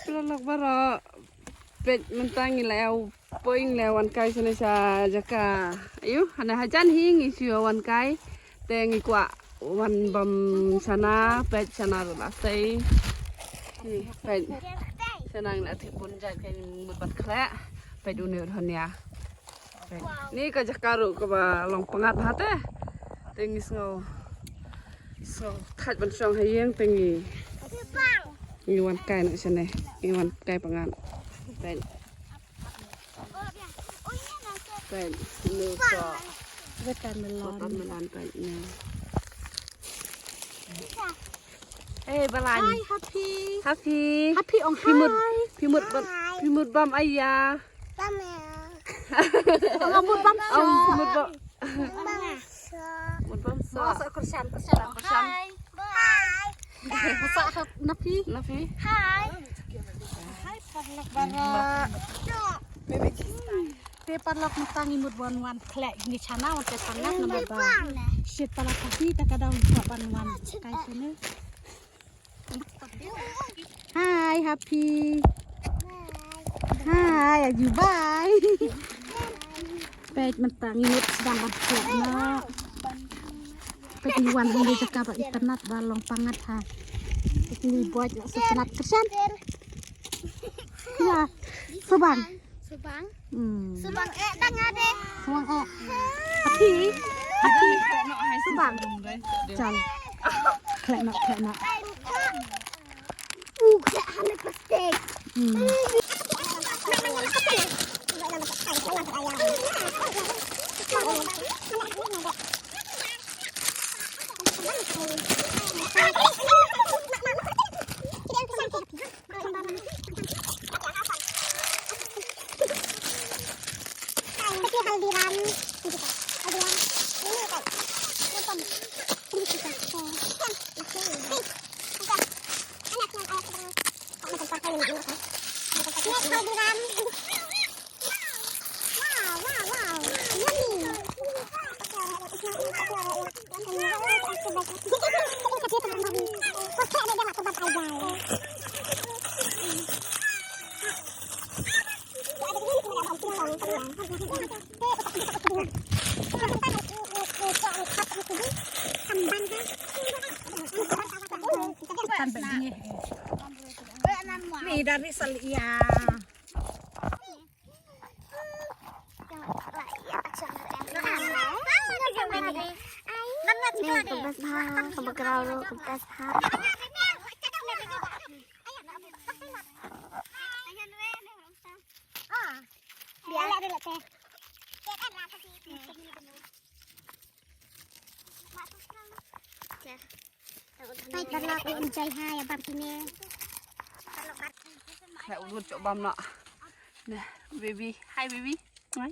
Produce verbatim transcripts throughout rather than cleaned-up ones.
Paralok baroh, peit mynta ngi la ïa poi, ngi la ïa wan kai shane sha jaka. Ayu, hane hajan hi ngi shu ïa wan kai. Te ngi kwah wan bam shana, peit shana ruh la sei. Hi, peit. Shana ngi la thep bun jait, peit, mut ban khleh. Peit une u dhon ïa. Ni ka jaka ruh kaba long pyngngad ha te. Te ngi sngew, sngew thait ban shong ha ïing te ngi, ngi wan kai na shane. Ngi wan kai pyngngad. Peit. Peit. Ni ka watermelon, peit ni. Eh, Balan. Hi, Happy. Happy. Happy ong hi. Phi mut, phi mut bam, phi mut bam aiu? Bam aiu? Bam mut bam. Ong phi mut bam. Bam aiu? Mut bam sa. Sa Krishan, Krishan. Krishan. Hi. Bye. Sa Nafi. Nafi. Hi. Hi, paralok baroh. Baby. Te paralok mynta ngi mut ban wan khleh ngi shana wan te paralok namar ba shit paralok phi ta ka daw ban wan kai shane. Hi, Happy. Hi, Aju, bye. Peit mynta ngi mut sdang ban khleh noh. Peit ngi wan hangne jaka ba itynnat ba long pyngngad ha. Peit ngi buaid la shu tynnat Krishan. Ïa. Subang. Subang. Hmm. Subang eh, tang ade. Subang eh. Happy. Happy. Subang. Chal. Khleh noh, khleh noh. Uh, khleh ha plastik. Hmm. Ni dari Salia. Ni ka best bha, ka background ruh ka best bha. Hai, paralok, enjoy ha, ïa bam kine. Hai, u lut bam noh. Nah, baby. Hi, baby. Hi.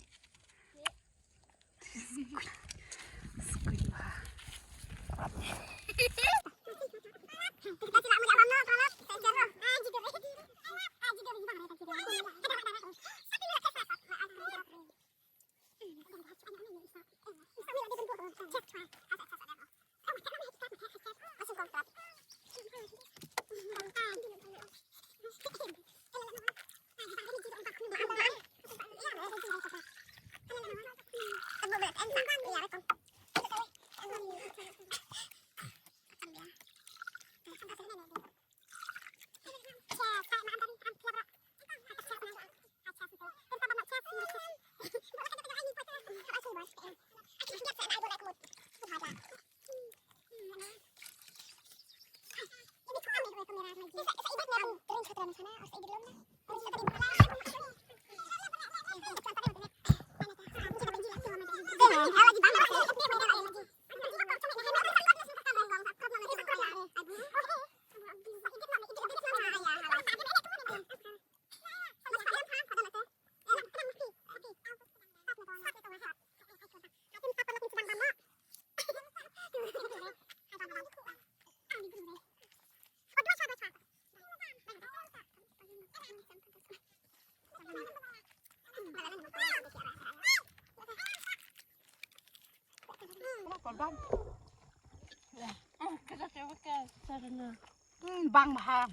Hmm, bang bha.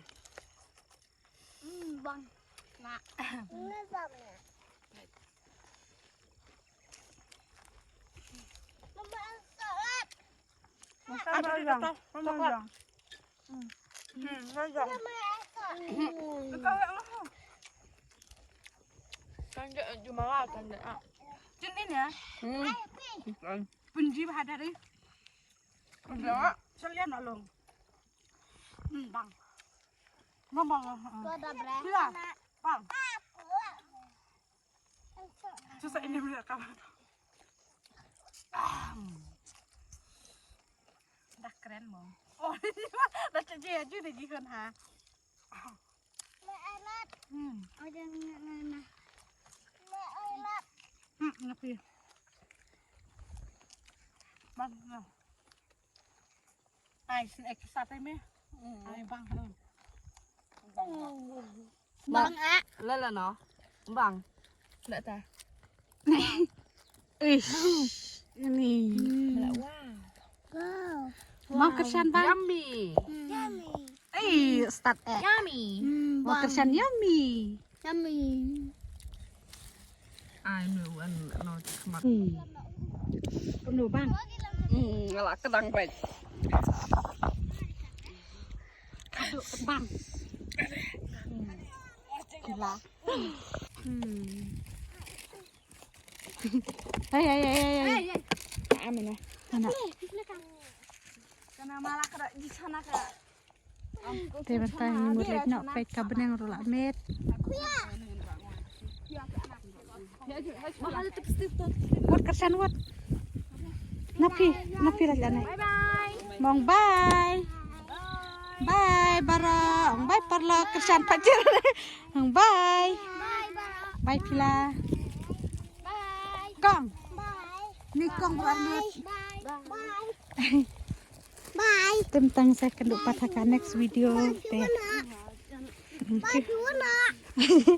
Hmm, Bang. Nak. Ini bang ya. Mama salad. Makan rajang. Rajang. Hmm, rajang. Mama salad. Kau yang apa? Kan dia jumara kan dia. Ah. Cun ni ya. Hmm. Punji bahadari. Udah. Selian nak long. Hmm, bang. Bang, bang. Tu ada berapa? Sila. Bang. Susah ini mereka. Ah. Dah keren, Bang. Oh, dah cek je aja dah jihun ha. Mak alat. Hmm. Ada nak nak. Mak alat. Hmm, ngapi. Bang. Ai, snack sate me. Ai, bang. Bang ah. Lala no. Bang. Nak ta. Ish. Ini. Wow. Mau kersan bang. Yummy. Yummy. Eh, start eh. Yummy. Hmm, Mau kersan yummy. Yummy. Ai, no, an, no, khmat. Hmm. Penuh bang. Hmm, ngala kedang pek. Aduh, bang. Gila. Hmm. Hai, hai, hai, hai, hai. Amin lah. Anak. Kana mala kada di sana ka. Te mynta ngi mut leit noh peit ka bneng ruh la miet. Wat kyrsan wat. Napi, napi leit lane. Mong bye. Bye baroh. Mong bye paralok, kyrsan pat jer. Mong bye. Bye bye. Bye phi la. Bye. Kong. Bye. Ni kong baroh miet. Bye. Bye. Bye. Te mynta sa kynduh pat ha ka next video. Te. Bye. Bye.